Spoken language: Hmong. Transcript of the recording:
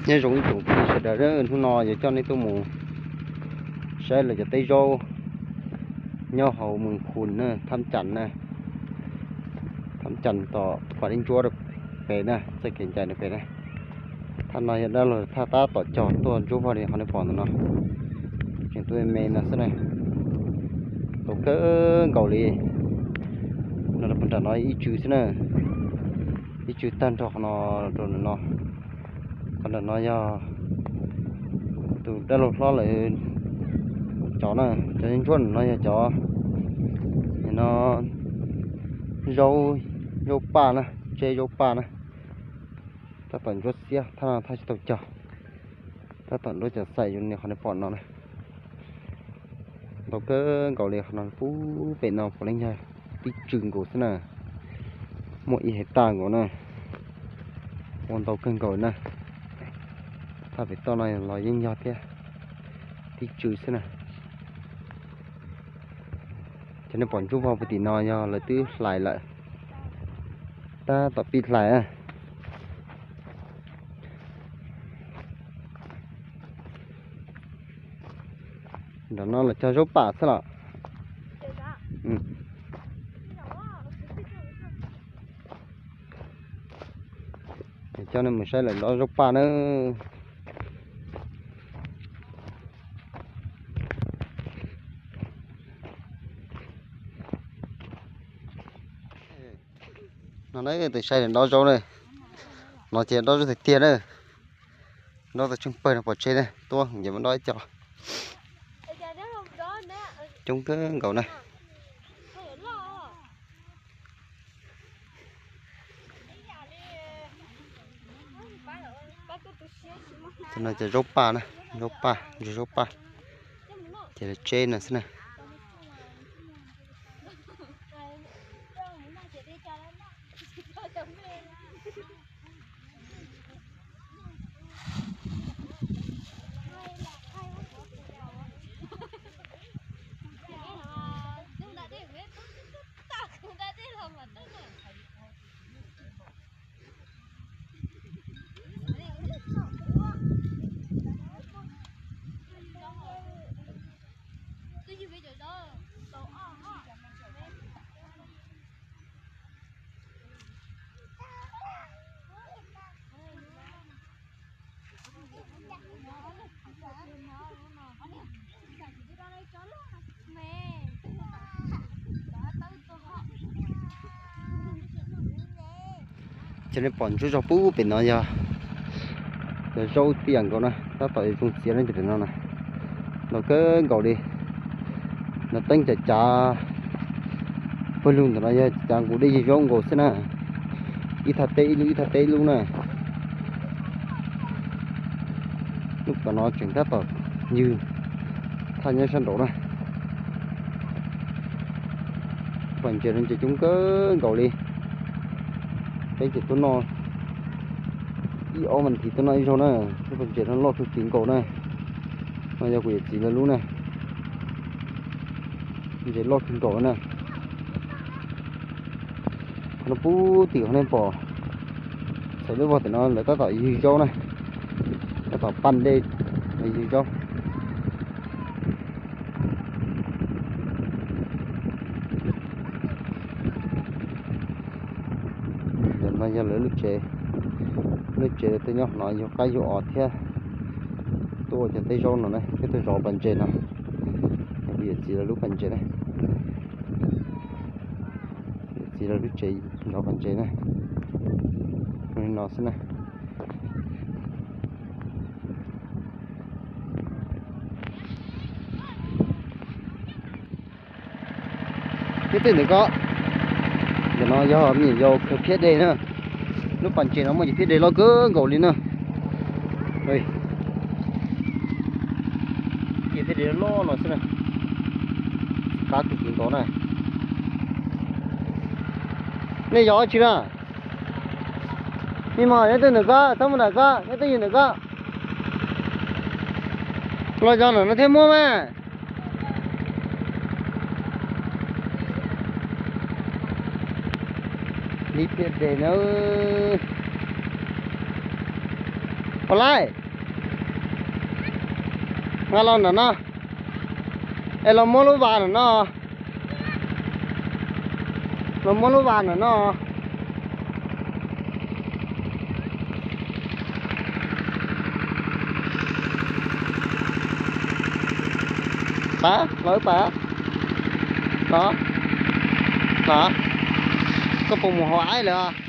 Nyob zoo ib tsoom phooj ywg sawv daws, hnub no yuav coj nej tuaj mus saib lawv cov teb zaub nyob hauv Moos Khus na, Thab Cas na, Thab Cas tom Pam Dej Ntsuab rau pem na, txoj kev ncaim rau pem na. Thaj no yog dab laug thaj tab tom cog tuaj ntsuab vog li qhov nej pom ntawm no, tseem tuaj me no xwb na. Tau kawg nkaus li. No rau puag nram no ib tsw xwb na, ib tsw tag nrho qhov no rau ntawm no. Qhov nram no yog tus dab laug hlob lawv cov na, cov ntsuab no yog cov, no zaub, zaub paj na, tseb zaub paj na. Tab tom ntsuab xiab, thaj no thaj tsis tau cog, tab tom ntsuab cov xaim zoo li qhov nej pom no na. Ntau kawg nkaus li qhov no, pub pem no puav leej yog tib tsw nkaus xwb na. Muaj ib hais taj nkaus na, ua ntau kawg nkaus na. Thaj pem toj no los yeej yog thiab, tib tsw xwb na. Cov nej pom ntsuab vog puag tim no yog lawv twb hlais lawm, tab tom pib hlais na. Nram no los cog zaub paj xwb los. Coj nej mus saib lawv dob zaub paj na. No na, tus saib dob zaub na, no ces dob zaub tiag tiag na. Dob tau tsheej pawg no pov tseg na, tuaj ces muab dob ib co. Coob kawg nkaus na. Cov no cov zaub paj na, zaub paj, ntsuab zaub paj, ces lawv tseb no xwb na. Cov nej pom ntsuab zog pub pem no yog cov zaub tib yam nkaus na, tab tom yuav zoo txiav na, cov pem no na, ntau kawg nkaus li. No teeb cov cav pawg lug ntawm no yog cav nqus dej ywg zaub nkaus xwb na, ib thaj teb ib lub ib thaj teb ib lub na. Lub tom no tseem tab tom ywg thaj nyob sab nraud na. Pas ntses no ntses coob kawg nkaus li. Peb ces tuaj noj ib ob vas thiv tuaj noj ib zaug na. Lub pas ntses no loj kawg kiag nkaus na. No yog kuv yawm txiv lawv lub na. Ntses loj kawg nkaus na. Qhov no pub tim qhov nej pom, txhais lub vog tim no lawv tab tom ywg zaub na, tab tom paj dej los ywg zaub. Ntawm no yog lawv lub tsev, lub tsev lawv tuaj nyob qhov no yug qab yug os thiab tuaj ua cov teb zaub no na, thiab tuaj zov pas ntses no. Kuv yawm txiv lawv lub pas ntses na, yawm txiv lawv lub tsev zov pas ntses na. Li no xwb na. Nyob twg ntawm ko? Ntawm no yog me nyuam yaus khaws phiab deg na. Lub pas ntses no muaj cov phiab deg loj kawg nkaus li na. Cov phiab deg loj no xwb na. Qab kawg kiag nkaus na. Nej yog dab tsi na? Me mos, nyob twg ntawm ko? Txhob mus nram ko, nyob twj ywm ntawm ko. Los yog ntawm no thiaj muaj mas. Lub phiab deg na. Puas laij? Nqa los ntawm no. Es los muab lub vas ntawm no. Los muab lub vas ntawm no. Pab, los wb pab. Los, los. Koj puas mus hauv aib lawm?